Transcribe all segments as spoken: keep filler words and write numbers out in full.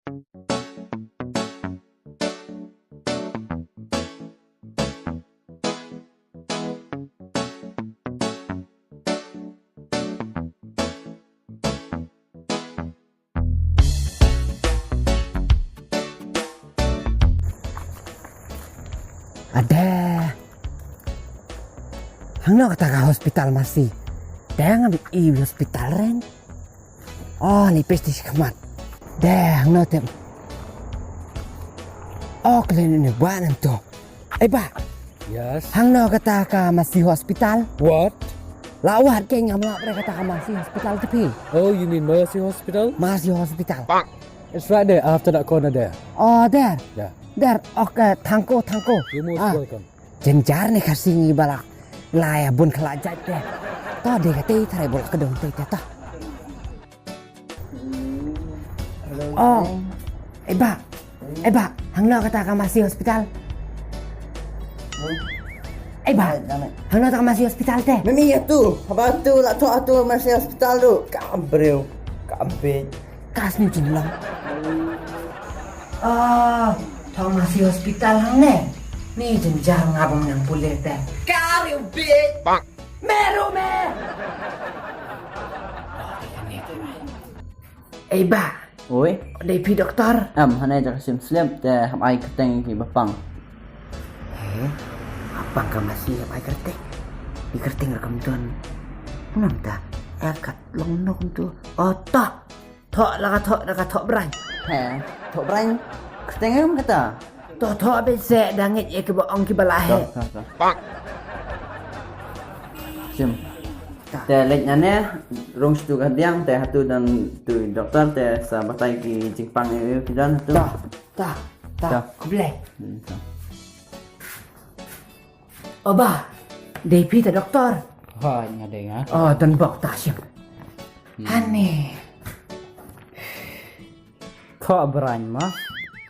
Ade. Hangno kata ka hospital masi? Dang am i hospital ren. Oh, ni pesti khmat. Dang hangno tem. Oh, kelen ni ba nam to. Eh ba. Yes. Hangno kata ka masi hospital? What? La wat ke ngam la pre kata ka masi hospital te phi. Oh, you mean Mercy Hospital? Masi hospital. It's right there after that corner there. Oh, there. Yeah. There. Okay, thank you, thank you. You're most Ah. welcome. Jenjar ni kasi ngi balak. Lai bun khala jait te. To de ka te thare bolak kedong te te to. Oh. Eh ba. Eh ba, hangno kata ka masi hospital? Eh ba. Hangno kata ka masi hospital te? Mami ya tu. Haba tu la tu atu masi hospital tu. Ka breu. Ka be. Kas ni jin lang. Ah, thong masi hospital hang ne. Ni jin jar ngabam nang pule te. Ka breu be. Meru me. Eh ba. Oi. Dei phi doktor? Em, hane jaka sim slem te hap ai kyrteng ki bapang. Eh, apang ka masi hap ai kyrteng. Ki kyrteng rakam don. Nam ta. Eh, kat long nok tu. Oh, tok. Tok la ka tok, la ka tok brang. He, tok brang. Kyrteng em kata. To to be se dangit ye ki ba ong ki ba la he. Sim. Te lek nane rung stu ka diang te hatu dan tu doktor te sa batai ki jingpang e ki dan tu. Ta ta ta. Kuble. Oba. Dei phi ta doktor. Ha nga dei nga. Oh dan bok ta sim. Hane. Thok brang ma.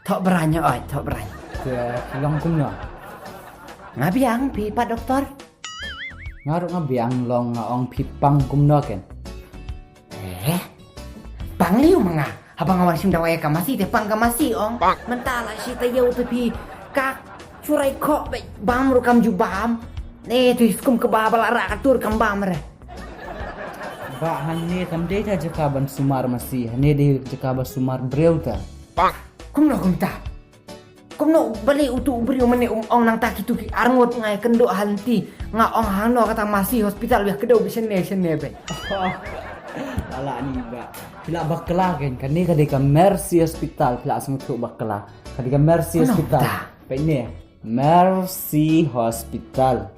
Thok brang oi thok brang. Te long kumno. Nga biang phi pat doktor. Nga ruh nga biang long nga ong phi pang kumno ken. Eh. Pang liu ma nga. Haba nga wan shim dawai ka masi te pang ka masi ong. Mynta la shi ta yau te phi ka churai khok be bam ruh kam ju bam. Ne tu skum ka ba ba la ra ka tur kam bam re. Ba hangne kam dei ta jaka ban sumar masi, hangne dei jaka ban sumar briew ta. Kumno kumta. Kumno bale utu u briew mane um ong nang ta kitu ki arngut ngai kendo hanti nga ong hangno kata masi hospital weh kedo bi shane shane be. Ala ni ba. Pila bakla ken kane ka dei ka Mercy Hospital pila sngewthuh bakla. Ka dei ka Mercy Hospital. Pe ne. Mercy Hospital.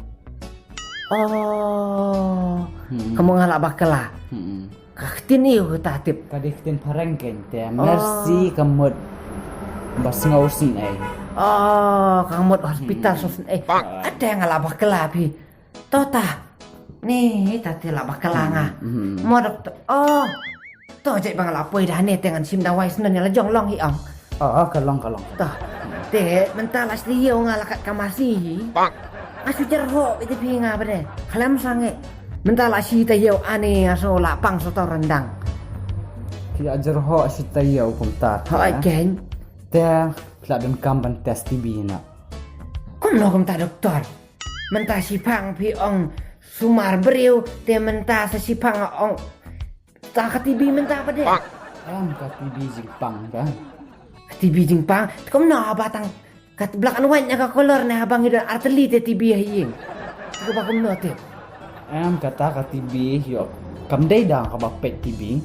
Oh. Kamu nga la bakla. Ka ktien ïa u ta tip. Ka dei ktien phareng kein te Mercy ka mut ba sngew sngewsih. Oh, ka mut hospital sngewsih. Ate nga la bakla phi. To ta. Ni ta te la bakla nga. Mo doktor. Oh. To jait ba nga la poi da ne te ngan shim dawai sngewsih la jong long hi ong. Oh, ka long ka long. To. Te mynta la shi ïew nga la kat ka masi hi. Nga shu jer ho ite phi nga bade. Khlem sange. Mynta la shi ta ïew ani nga so la pang so to rendang. Ki ajar ho shi ta ïew kumta. Ho ai ken. Te pla dun kam ban test T B na. Kumno kumta doktor. Mynta shi pang phi ong sumar briew te mynta sa shi pang ong. Ta ka T B mynta bade. Em ka T B jingpang ka. Ka T B jingpang. Kumno ba tang ka black and white na ka color ne haba ngi don arteli te T B ha ïing. Ko ba kumno te. Em kata ka T B ïoh kam dei da ka ba pet T B.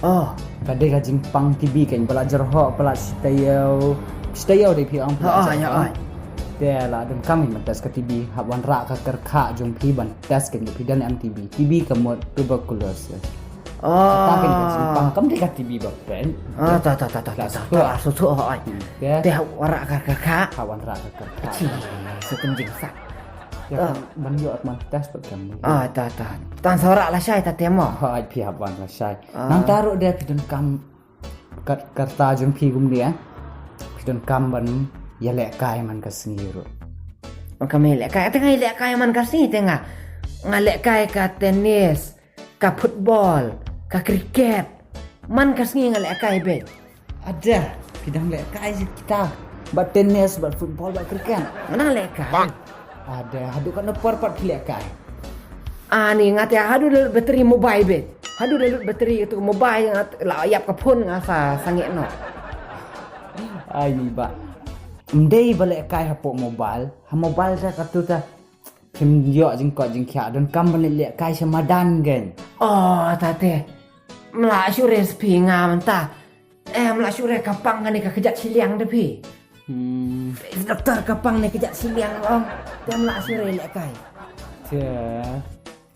Oh. Ka dei ka jingpang T B kan ba la jer ho ba la shi ta ïew. Shi ta ïew dei phi ong. Oh ya. Te la dun kam ban test ka T B hap wan rah ka kyrkha jong phi ban test kan phi don em T B. T B ka mut tuberculosis. Oh. Kata kan ka jingpang kam dei ka T B ba pet. Ah ta ta ta ta ta ta. Su tu ai. Te hap wan rah ka kyrkha. Hap wan rah ka kyrkha. Chi su kum jingsa. Ya ban ïoh man test pat kan. Ah ta ta. Tan sora la shai ta te mo. Ai phi hap wan la shai. Nang ta ruh de phi don kam kat karta jong phi kumne. Phi don kam ban ïalehkai man ka sngi ruh. Ka me lehkai te nga lehkai man ka sngi te nga. Nga lehkai ka tennis, ka football, ka cricket. Man ka sngi nga lehkai be. Ada. Phi dang lehkai shi kita. Bad tennis, bad football, bad cricket. Nga dang lehkai. Ada, haduh katno por pat phi lehkai? Ani nga te haduh da lut battery mobile beit. Haduh da lut battery tu mobile nga la ïap ka phone nga sa sangeh noh. Ai ni ba. Mdei ba lehkai hapoh mobile. Ha mobile ta katu ta. Phim ïoh jingkoit jingkhiah don kam ban lehkai sha madan gen. Oh, tate. Mla shure spi nga mynta. Eh, mla shure ka pang kane ka kjat shiliang da phi. Hmm. Doktor ka pang ne kjat shiliang ong. Te mla shure lehkai. Te.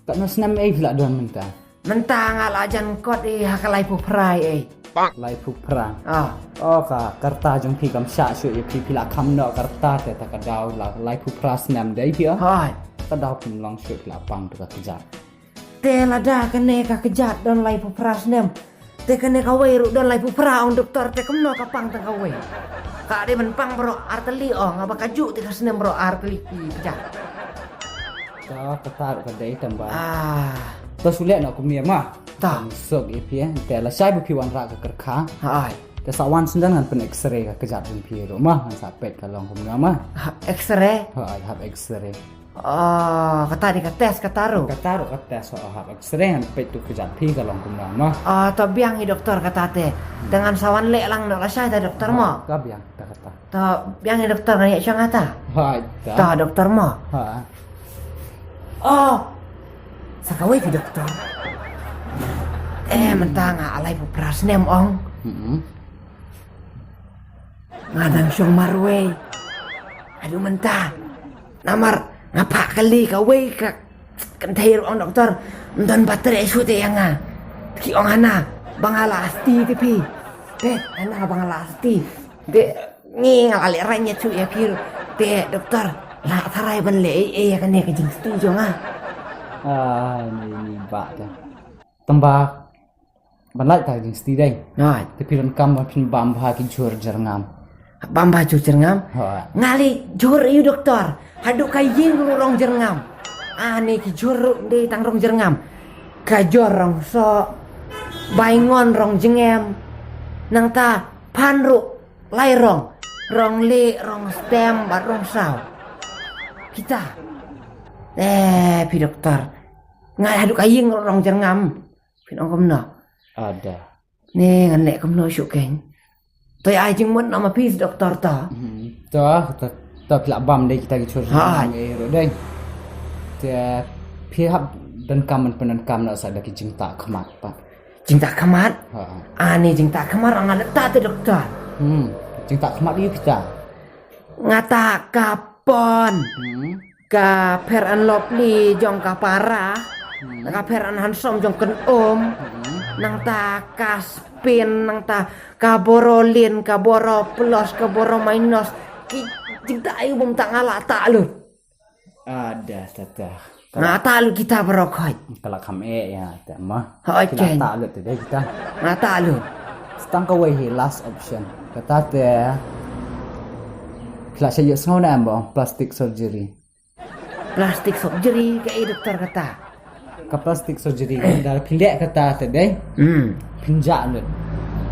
Katno snem ei phi la don mynta? Mynta nga la jan kot ei ha ka laiphew phra ei. Laiphew phra. Ah. Oh ka karta jong phi kam shah shuh ïa phi phi la kham noh karta te ta ka daw la laiphew phra snem dei phi ah. Hai. Ka daw phim long shuh phi la pang tu ka kjat. Te lada kane ka kjat don laiphew phra snem. Te kane kawei ruh don laiphew phra ong doktor te kumno ka pang tang kawei. Ka dei ban pang baroh ar tylli ong haba ka juh te ka snem baroh ar tylli ki kjat. Ka kata ruh ka dei tang ba. Ah. To shu leh noh kumne ma. Ta. Sok ïa phi eh. Te lashai ba phi wanrah ka kyrkha. Hai. Te sa wan sendang ngan pyn X-ray ka kjat jong phi ruh ma ngan sa peit ka long kumne ma. Ha, X-ray? Hai, hap X-ray. Oh, kata dei ka test kata ruh. Kata ruh ka test oh hap X-ray ngan peit tu kjat phi ka long kumno noh. Oh, to biang hi doktor kata te. Te ngan sa wan leh lang noh lashai ta doktor mo. Ka biang ta kata. To biang hi doktor ngan ïa shong ata. Hai ta. To doktor mo. Ha. Oh. Sa kawei phi doktor. Eh, mynta nga laiphew phra snem ong. Hmm. Nga dang shong marwei. Aduh mynta. Namar nga phah kali kawei ka kynthei ruh ong doktor. Ym don battery shuh te ïa nga. Ki ong hana ba nga la asti te phi. Te hana ba nga la asti. Te ngi nga la leh rang ïa shuh ïa phi ruh. Te doktor la tharai ban leh ei ei ïa kane ka jingsti jong nga. Ah, ni ni ba te. Tang ba Ban lait ta jingsti dei. Te phi donkam ban phin bam bha ki jhur jyrngam. Bam bha jhur jyrngam? Nga leh jhur ïa u doktor. Haduh ka ïing ruh rong jyrngam. Ani ki jhur ruh dei tang rong jyrngam. Ka jhur rong soh. Baingon rong jyngem. Nangta phan ruh lai rong. Rong lieh, rong stem bad rong saw. Kita. Eh, phi doktor. Nga haduh ka ïing ruh rong jyrngam. Phin ong kumno? Ada. Ne ngan leh kumno shuh keiñ. To ai jingmut na ma phi doktor to. To to to phi lah bam dei kita ki jhur. Ha. Ngi ruh dei. Te phi hap donkam ban pyndonkam na sa da ki jingtah khmat pa. Jingtah khmat? Ha. Ani jingtah khmat nga leh ta te doktor. Hmm. Jingtah khmat ïa phi ta. Nga tah ka pon. Hmm. Ka Fair and Lovely jong ka para. Hmm. Ka Fair and Handsome jong ka um. Hmm. Nangta ka Spin, nangta ka Borolin, ka Boro Plus, ka Boro Minus. Ki jingtah ïa u bym tah nga la tah lut. Ada tata. Nga tah lut kita baroh khoit. Ka la kham eh ïa ta ma. Hoi ken. Tah lut te dei kita. Nga tah lut. Stang kawei hi last option. Kata te. Phi la sha ïohsngew ne em ba plastic surgery. Plastic surgery ka ei doktor kata. Ka plastic surgery da phin leh kata te dei. Hmm. Phin jah lut.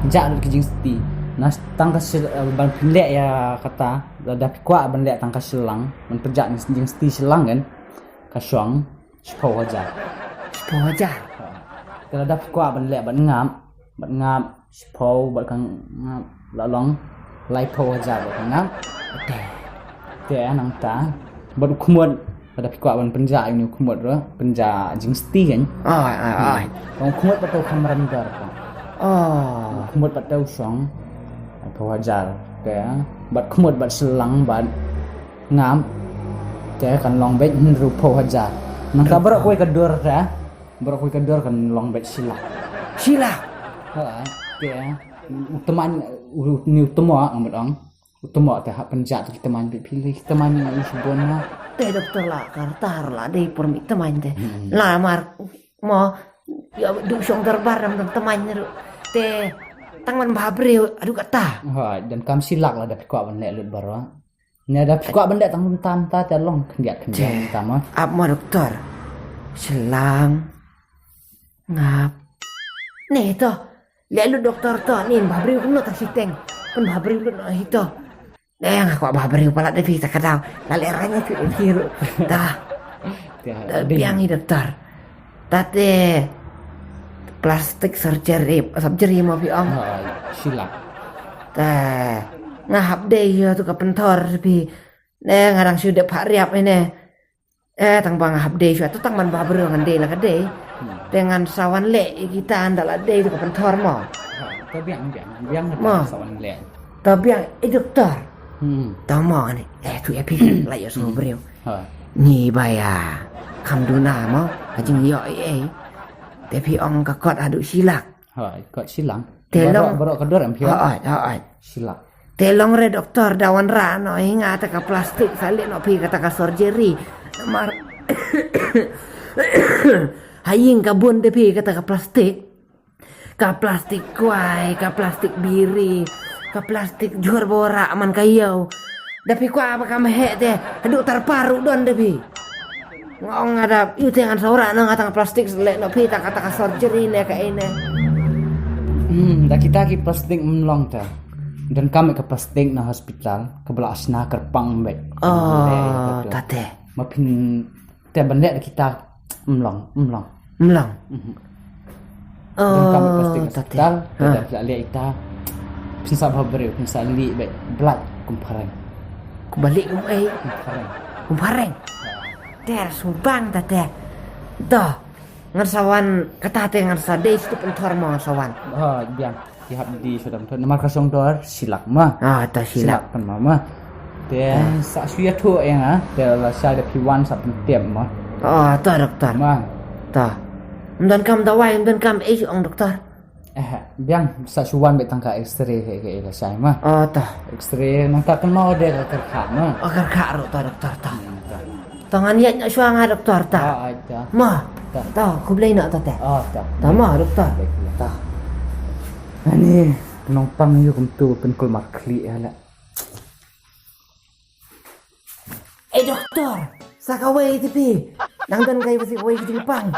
Phin jah lut ki jingsti. Na tang ka shil ban phin leh ïa kata. Da phi kwah ban leh tang ka shillang ban pynjah jingsti shillang kan. Ka shong shiphew hajar. Shiphew hajar. Te lada phi kwah ban leh bad ngap, bad ngap shiphew bad ka ngap la long laiphew hajar bad ka ngap. Te. Te nangta bad u khmut lada phi kwah ban pynjah ïa u khmut ruh pynjah jingsti kan. Ai ai ai. Ka khmut pat u kham rem dar ka. Oh. Khmut pat u shong laiphew hajar. Te bad khmut bad shillang bad Ngam. Te kan long beit hynriewphew hajar. Nangta baroh kawei ka dur te. Baroh kawei ka dur kan long beit shi lak. Shi lak. Ha, te. U tymmen u ni u tymmen nga mut ong. U tymmen te hap pynjah te ki tymmen beit phi lei ki tymmen u shibun ha. Te doktor la kartar la dei por mi tymmen te. La mar mo ïa du shong darbar dam dam tymmen ruh. Te tang man bha briew adu kata. Ha, dan kam shi lak la da phi kwah ban leh lut baroh. Ne da phi kwah ban leh tang lum tam ta te long khyndiat khyndiat tam ah. Ap mo doktor. Shlang. Ngap. Ne to. Leh lut doktor to ni ba briew kumno ta shiteng. Pynbha briew lut noh hi to. Dei nga kwah bha briew palat da phi ta ka daw. La leh rang ïa phi ïa phi ruh. Ta. Te ha Da ding. Biang hi doktor. Ta te plastic surgery, surgery mo phi ong. Ha, shilak. Ta nga hap dei ïa tu ka pynthor phi. Ne nga dang shu dep phah riap ine. Eh, tang ba nga hap dei shuwa, to tang man ba briew ngan dei la ka dei. Te ngan sa wan leh ïa kita ynda la dei tu ka pynthor mo. Ha, to biang, biang, biang Mo. Sa wan leh. To biang, eh, doktor. Hmm. To mo ni, eh, tu ïa phi, la ïa sngewbha briew. Ha. Ni ba ïa kham duna mo, ka jingïoh ei ei. Te phi ong ka kot haduh shilak. Ha, kot shilak. Te long. Baroh, baroh ka dor em phi ong? Ha, ha, ha. Shilak. Te long re doktor, da wanrah noh ïa nga ta ka plastik, sa leh noh phi kata ka surgery. Namar ha ïing ka bun de phi kata ka plastik. Ka plastik kwai, ka plastik biri, ka plastik jhur bora man ka ïew. Da phi kwah ba ka meh te, haduh tarpar ruh don de phi. Nga ong nga da, ïu te ngan sa wanrah noh nga ta ka plastik, sa leh noh phi ta ka, ta ka surgery ne ka ei ne. Hmm, da kita ki plastik ym long ta. Donkam ka plastik na hospital, ka ba la shna kyrpang beit. Oh, ta te. Ma phin te ban leh da kita ym long, ym long. Ym long. Mhm. Donkam ka plastik na hospital, te da phi la leh ita. Phin sa bha briew, phin sa lih beit, blood kum phareng. Kum ba lih kum ei. Kum phareng. Kum phareng. Te sngewbang ta te. To. Ngan sa wan kata te ngan sa dei shu pynthor mo ngan sa wan. Ha, biang. Ki hap dei shu dam thor. Namar ka shong dor shilak ma. Ah, ta shilak. Shilak pan ma ma. Te sa shu ïathuh ïa nga. Te lashai da phi wan sa pyntip ma. Ah, ta doktor. Ma. Ta. Ym donkam dawai, ym donkam ei shu ong doktor. Eh, biang sa shu wan beit tang ka X-ray ka, ka, lashai ma. Oh, ta. X-ray nangta kynmaw de ka kyrkha ma. Oh, kyrkha ruh ta doktor ta. Hmm, ta. Ta ngan ïaid noh shuwa nga doktor ta. Ah, ai ta. Ma. Ta. Ta, khublei noh ta te. Ah, ta. Ta ma doktor. Khublei, khublei. Ta. Ani nongpang ïa kumtu pynkulmar khlieh ïa la. Eh doktor, sa kawei te phi. Nang don kai basi kawei ka jingpang.